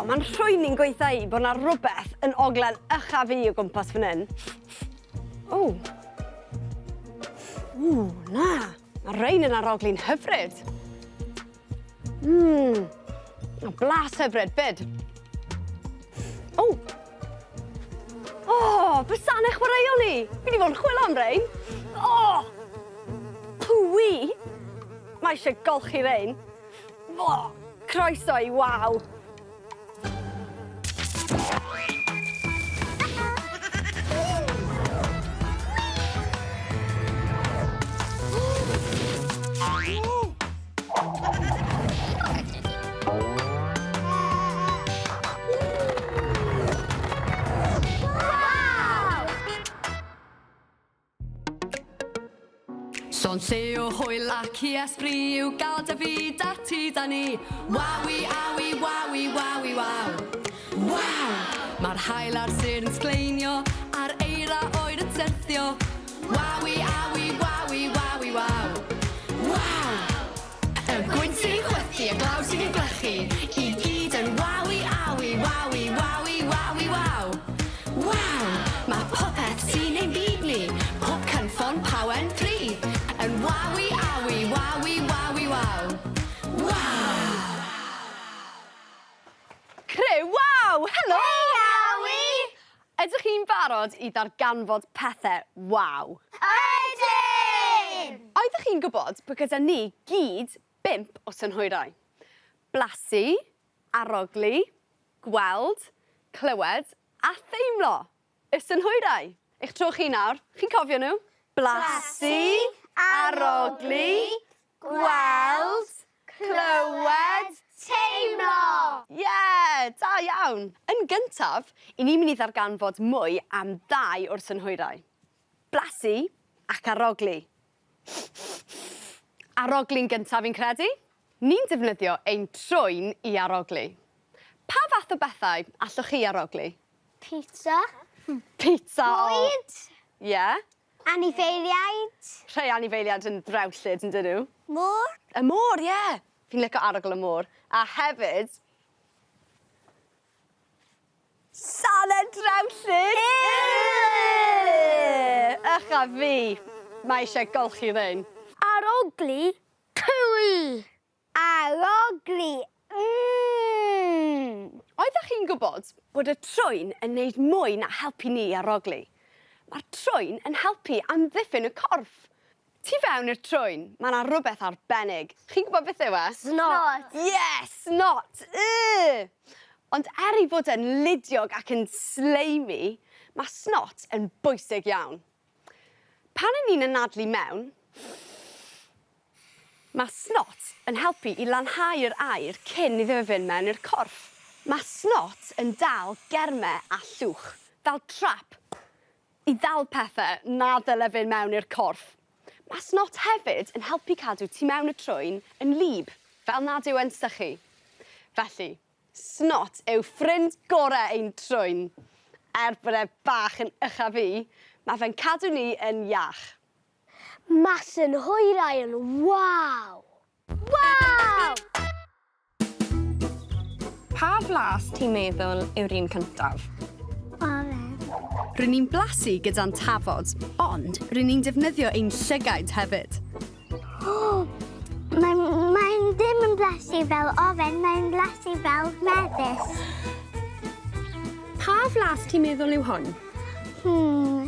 mae'n rhwy'n i'n gweitha i bod 'na rhywbeth yn oglen ycha fi o gwmpas fan hyn. O! Ww, na! Mae rein yn arogli'n hyfryd. Mmm. O, blas hyfryd, fyd. O! O, fysa'n eich chwaraeon ni! Fi wedi bod yn chwilio am rein. O! Pwy? Mae eisiau golchi rein. O, croeso i waw. Llond lle o hwyl ac i esbri yw gael dy fyd a ti da ni. Wawi, awi, wawi, wawi, waw. Waw! Mae'r haul a'r sêr yn sgleinio, a'r eira oer yn syrthio. Wawi, awi, wawi, wawi, waw. Waw! Y gwynt sy'n chwythu, y glaw sy'n ein gwlychu, i gyd yn wawi, awi, wawi, wawi, wawi, waw. Waw! Mae popeth sy'n ein byd ni, pob cynffon, pawen, pry, yn wawi, awi, wawi, wawi, waw. Waw! Criw Waw! Helo! Hei Awi! Ydych chi'n barod i ddarganfod pethe waw? Ydyn! Oeddech chi'n gwybod bod gyda ni gyd bump o synhwyrau? Blasu, arogli, gweld, clywed a theimlo. Y synhwyrau! Eich tro chi nawr. Chi'n cofio nhw? Blasu, arogli, gweld, Clywed, teimlo! Ie! Da iawn! Yn gyntaf, i ni'n mynd i ddarganfod mwy am ddau o'r synhwyrau. Blasu ac arogli. Arogli'n gyntaf fi'n credu. Ni'n defnyddio ein trwyn i arogli. Pa fath o bethau allwch chi arogli? Pizza. Pizza o... Bwyd. Ie. Anifeiliaid. Rhai anifeiliaid yn ddrewllyd on'd 'yn nhw? Môr. Y môr ie! Fi'n lico arogl y môr. A hefyd salen drewllyd! Ych a fi! Mae eisiau golchi rhein. Arogli cwi. Arogli mm! Oeddech chi'n gwybod bod y trwyn yn neud mwy na helpu ni i arogli? Mae'r trwyn yn helpu amddiffyn y corff. Tu fewn i'r trwyn, mae 'na rywbeth arbennig. Chi'n gwybod beth yw e? Snot. Ie, snot! Yy! Ond er ei fod e'n ludiog ac yn sleimy, mae snot yn bwysig iawn. Pan 'yn ni'n anadlu mewn, mae snot yn helpu i lanhau yr aer cyn iddo fe fynd mewn i'r corff. Mae snot yn dal germe a llwch, fel trap, i ddal pethe na ddyle fynd mewn i'r corff. Mae snot hefyd yn helpu cadw tu mewn y trwyn yn wlyb, fel nad yw e'n sychu. Felly, Snot yw ffrind gore ein trwyn. Er bod e bach yn ycha fi, mae fe'n cadw ni yn iach. Mae synhwyrau yn waw! Waw! Pa flas ti'n meddwl yw'r un cyntaf? Oren. Rŷn ni'n blasu gyda'n tafod, ond rŷn ni'n defnyddio ein llygaid hefyd. Mae'n mae ddim yn blasu fel ofen, mae'n blasu fel mefus. Pa flas ti'n meddwl yw hwn? Hmm,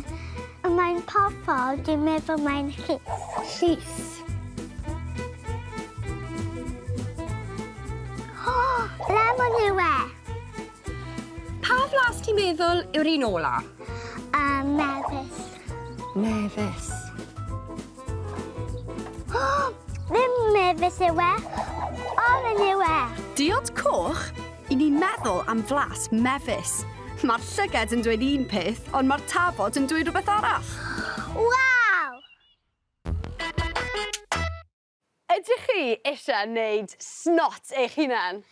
mae'n purple, dwi'n meddwl mae'n llys. Llys. Oh, lemon yw e. Pa flas ti'n meddwl yw'r un ola? Mefus. Mefus. Ddim mefus yw e. Oren yw e. Diod coch? I ni'n meddwl am flas mefus. Mae'r llyged yn dweud un peth, ond mae'r tafod yn dweud rhywbeth arall. Waw! Ydych chi eisiau wneud snot eich hunan?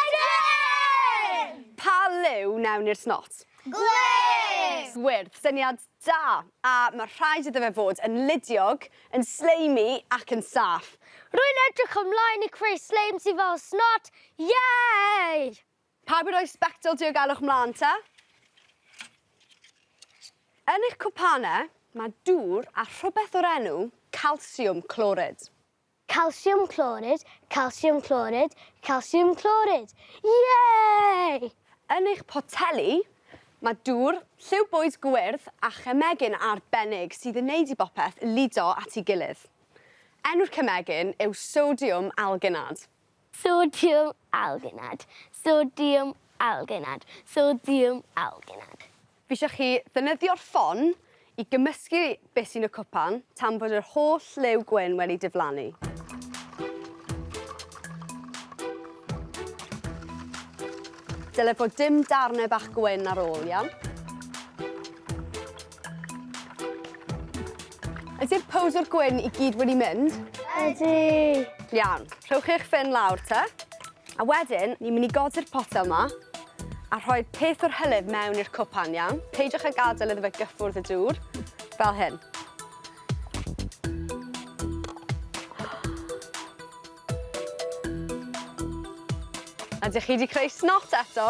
Ydyn! Pa liw wnawn ni'r snot? Gwyrdd! Gwyrdd. Syniad da! A mae rhaid iddo fe fod yn ludiog, yn sleimy ac yn saff. Rwy'n edrych ymlaen i creu sleim sydd fel snot! Yay! Pawb i roi sbectol diogelwch mlaen te? Yn eich cwpanau, mae dŵr a rhywbeth o'r enw calsiwm clorid. Calsiwm clorid, calsiwm clorid, calsiwm clorid. Yay! Yn eich poteli, mae dŵr, lliw bwyd gwyrdd a chemegyn arbennig sydd yn neud i bopeth ludo at ei gilydd. Enw'r cemegyn yw sodiwm alginad. Sodiwm alginad, sodiwm alginad, sodiwm alginad. Fi eisiau chi ddefnyddio'r ffon i gymysgu beth sy'n y cwpan tan fod yr holl liw gwyn wedi diflannu. Dyle fod dim darnau bach gwyn ar ôl, iawn? Ydy'r powdr gwyn i gyd wedi mynd? Ydy. Iawn. Rhowch eich ffyn lawr te. A wedyn, ni'n mynd i godi'r potel yma a rhoi peth o'r hylif mewn i'r cwpan, iawn? Peidiwch â gadael iddo fe gyffwrdd y dŵr, fel hyn. A dych chi wedi creu snot eto?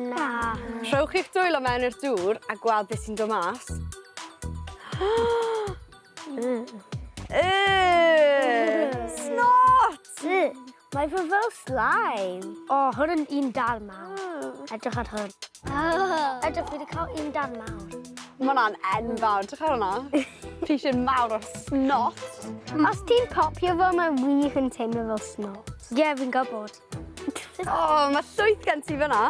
Na. Rhowch eich dwylo mewn i'r dŵr a gweld beth sy'n dod mas. Snot! Mae fe fel slime. O, oh, hwn yn un darn mawr. Edrych ar hwn. Edrych, fi wedi cael un darn mawr. Mae hwnna'n enfawr. Edrych ar hwnna. Pishin mawr o snot. Os ti'n popio fo, mae wir yn teimlo fel snot. Ie, yeah, fi'n gwybod. O, oh, mae llwyth gen ti fyna.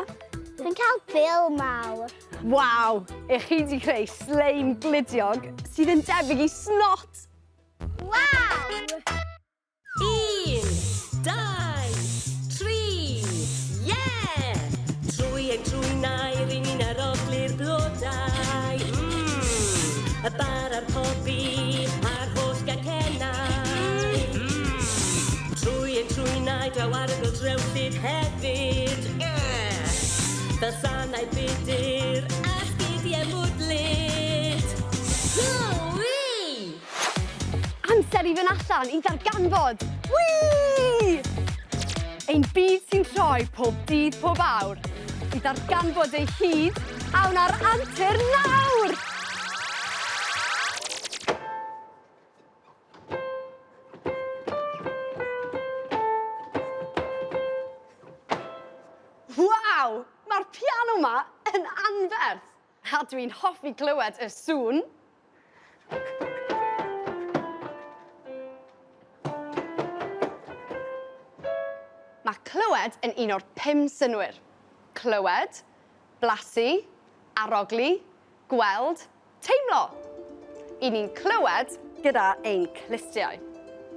Fi'n cael bil mawr. Waw, ych chi wedi creu sleim gludiog sydd yn debyg i snot. Waw! 1, 2, 3, yeah! Trwy ein trwynau ry'n ni'n arogli'r blodau. Mm, y bar a'r pobi a'r holl gacennau. Mm, trwy ein trwynau draw ar y drewllyd hefyd. Yeah! Fel sanau budur a sgidiau mwdlyd. Woo-wee! Amser i fynd allan i ddarganfod! Whee! Ein byd sy'n troi pob dydd pob awr. I ddarganfod ei hyd, awn ar antur nawr! Waw! Mae'r piano 'ma yn anferth! A dwi'n hoffi clywed y sŵn. Mae clywed yn un o'r pum synnwyr. Clywed, blasu, arogli, gweld, teimlo. I ni'n clywed gyda ein clustiau,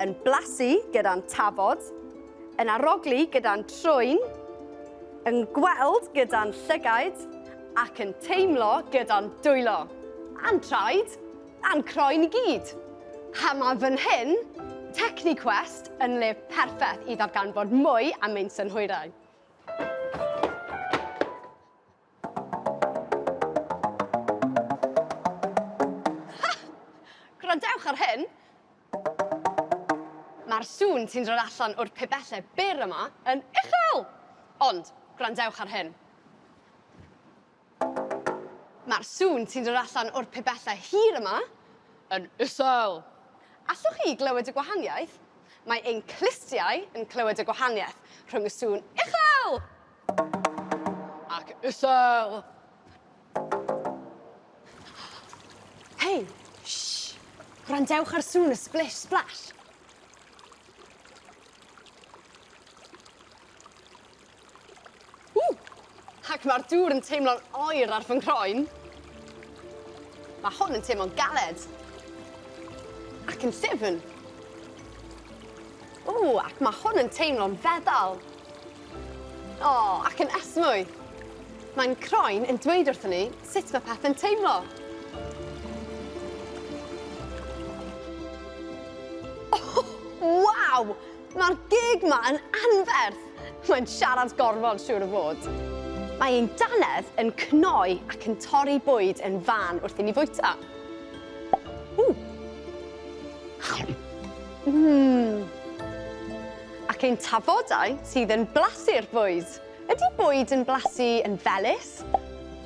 yn blasu gyda'n tafod, yn arogli gyda'n trwyn, yn gweld gyda'n llygaid ac yn teimlo gyda'n dwylo, a'n traed, a'n croen i gyd. A mae fan hyn, Techniquest yn le perffaith i ddarganfod mwy am ein synhwyrau. Ha! Gwrandewch ar hyn! Mae'r sŵn sy'n dod allan o'r pibellau byr yma yn uchel! Ond, gwrandewch ar hyn. Mae'r sŵn sy'n dod allan o'r pibellau hir yma yn isel. Allwch chi glywed y gwahaniaeth? Mae ein clustiau yn clywed y gwahaniaeth rhwng y sŵn uchel ac isel. Hei, shh! Gwrandewch ar sŵn y splish splash. Ww! Ac mae'r dŵr yn teimlo'n oer ar fy nghroen. Mae hwn yn teimlo'n galed. Ac yn llyfn. Ww, ac mae hwn yn teimlo'n feddal. O, ac yn esmwyth. Mae'n croen yn dweud wrthon ni sut mae pethau'n teimlo. Oh, waw! Mae'r gig 'ma yn anferth! Mae'n siarad gormod, siŵr o fod. Mae ein dannedd yn cnoi ac yn torri bwyd yn fân wrth i ni fwyta. Ww! Mmm. Ac ein tafodau sydd yn blasu'r bwyd. Ydy bwyd yn blasu yn felys?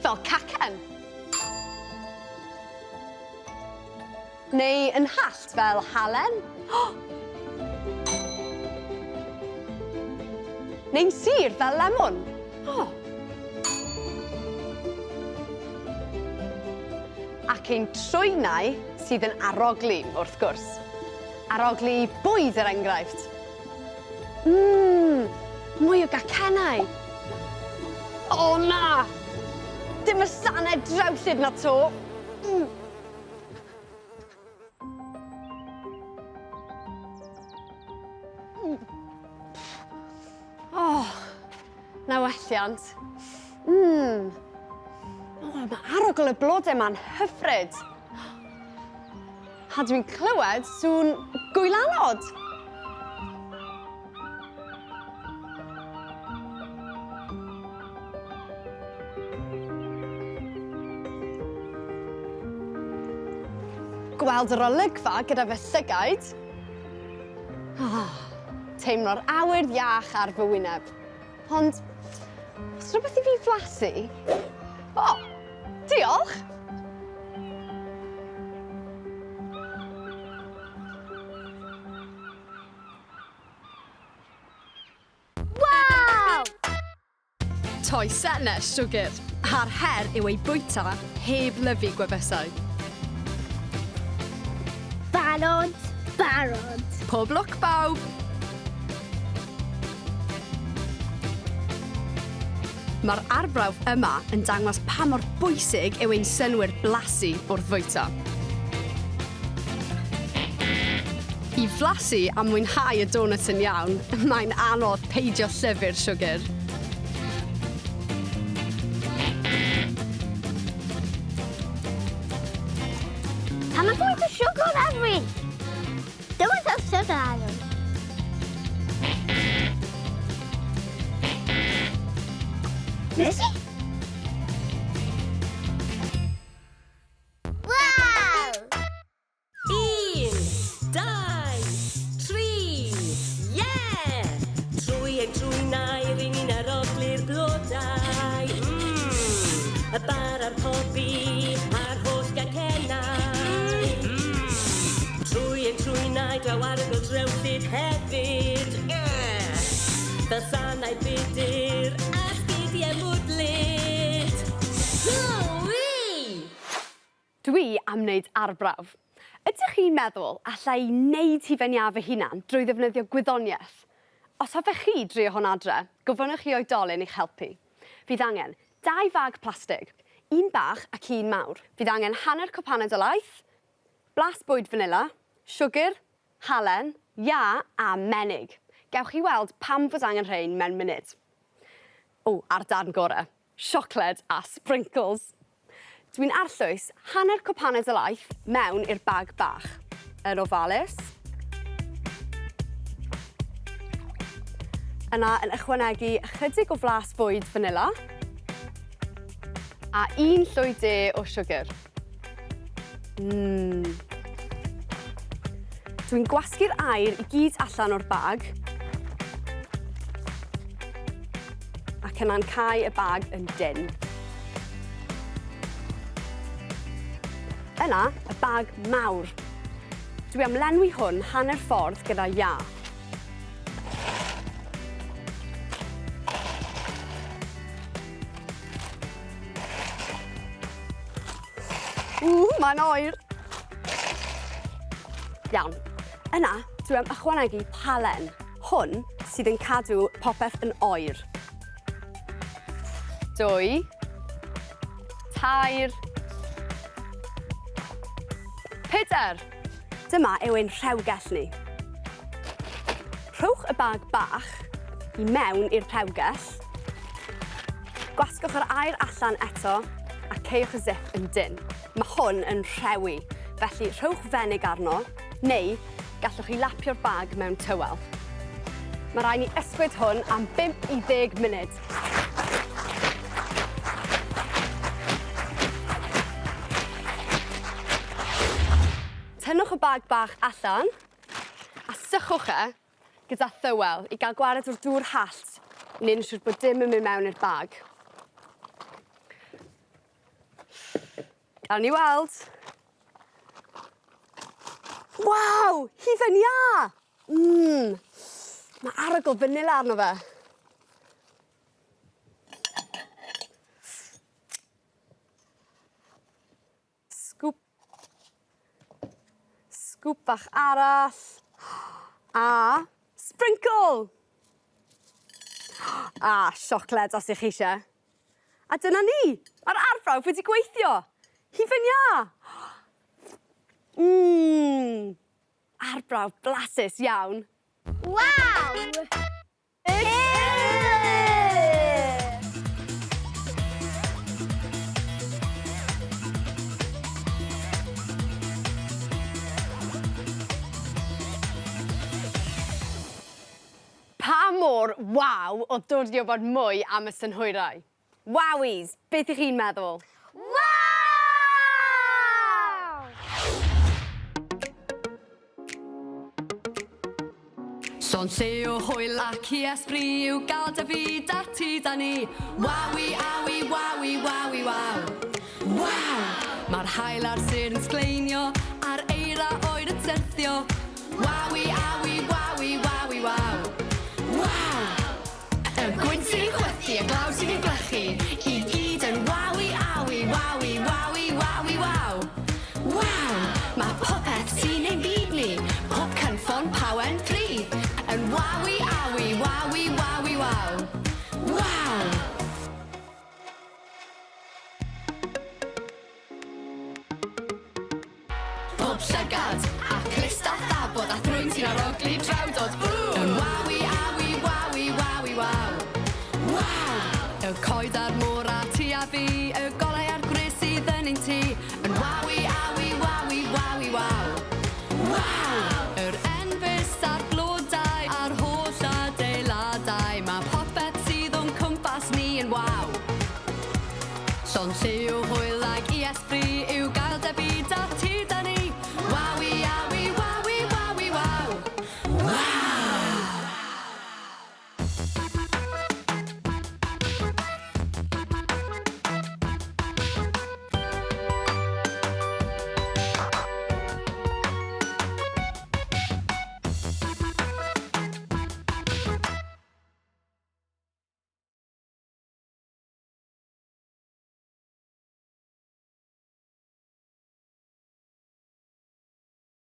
Fel cacen? Neu yn hallt fel halen? Neu'n sur fel lemwn? O! Ac ein trwynau sydd yn arogli, wrth gwrs. Arogli bwyd, er enghraifft. Mmm, mwy o gacennau! O na! Dim y sanau drewllyd 'na 'to! Mm. O, 'na welliant. Mmm. O, mae arogl y blodau 'ma'n hyfryd. A dwi'n clywed sŵn gwylanod. Gweld yr olygfa gyda fy llygaid. Oh, teimlo'r awyr iach ar fy wyneb. Ond, os rhywbeth i fi flasu? O, oh, diolch! Waw! Toesennau siwgr, a'r her yw eu bwyta heb lyfu gwefusau. Barod, barod. Pob lwc bawb! Mae'r arbrawf yma yn dangos pa mor bwysig yw ein synnwyr blasu wrth fwyta. I flasu a mwynhau y donut yn iawn, mae'n anodd peidio llyfu'r siwgr. Pam mae gymaint o siwgr ar fi? Gymaint o siwgr ar fi. Nes i? Waw! Un, dau, tri, ie! Trwy ein trwynau, ry'n ni'n arogli'r blodau. Mmm, y bar a'r pobi, a'r holl gacennau. Mmm, trwy ein trwynau, draw arogl drewllyd hefyd. Ie! Fel sanau budr a sgidiau mwdlyd. Hwii! Dwi am wneud arbrawf. Ydych chi'n meddwl alla i wneud hufen iâ fy hunan drwy ddefnyddio gwyddoniaeth? Os hoffech chi drio hwn adre, gofynnwch i oedolyn i'ch helpu. Fydd angen dau fag plastig, un bach ac un mawr. Fydd angen hanner cwpaned o laeth, blas bwyd fanila, siwgr, halen, iâ a menig. Gewch chi weld pam fod angen rhein mewn munud. O, a'r darn gore. Siocled a sprinkles. Dwi'n arllwys hanner cwpaned o laeth mewn i'r bag bach. Yn ofalus. Yna yn ychwanegu ychydig o flas fwyd fanila a un llwy de o siwgr. Mmm. Dwi'n gwasgu'r aer i gyd allan o'r bag ac yna'n cau y bag yn dynn. Yna, y bag mawr. Dwi am lenwi hwn hanner ffordd gyda iâ. Ww, mae'n oer! Iawn. Yna, dwi am ychwanegu palen. Hwn sydd yn cadw popeth yn oer. Dwy. Tair. Pedair! Dyma yw ein rhewgell ni. Rhowch y bag bach i mewn i'r rhewgell. Gwasgwch yr aer allan eto a caewch y zip yn dynn. Mae hwn yn rhewi, felly rhowch fenig arno, neu gallwch chi lapio'r bag mewn tywel. Mae rhaid ni ysgwyd hwn am 5 i 10 munud. Tynnwch y bag bach allan a sychwch e gyda thywel i gael gwared o'r dŵr hallt. Neu'n siŵr bod dim yn mynd mewn i'r bag. Gawn ni weld. Waw! Hufen iâ! Mmm! Mae arogl fanila arno fe. Sgwp. Sgwp bach arall. A sprinkle! A siocled os ych chi eisiau. A dyna ni! Mae'r arbrawf wedi gweithio! Hufen iâ! Mmm! Arbrawf blasus iawn. Waw! Pa mor waw o dod i wybod mwy am y synhwyrau? Wowies! Beth ych chi'n meddwl? Waw! Llond lle o hwyl ac i esbri yw gael dy fyd a ti da ni. Wawi, awi, wawi, wawi, waw. Waw! Mae'r haul a'r sêr yn sgleinio, a'r eira oer yn syrthio. Wawi, awi, wawi, wawi, waw. Waw! Y gwynt sy'n chwythu, y glaw sy'n ein gwlychu, i gyd yn wawi, awi, wawi, wawi, wawi, waw. Waw! Mae popeth sy'n ein byd ni, pob cynffon, pawen, pry, yn wawi, awi, wawi, wawi, waw. Waw! Pob llygad a clust a thabod a thrwyn sy'n arogli drawdod. Ww! Yn wawi, awi, wawi, wawi, waw. Waw! Y coed a'r môr a ti a fi, y golau a'r gwres sydd yn ein tŷ. Yn wawi, awi, wawi, wawi, waw. Waw! Yr enfys a'r blodau a'r holl adeiladau. Mae popeth sydd o'n cwmpas ni yn waw. Llond lle o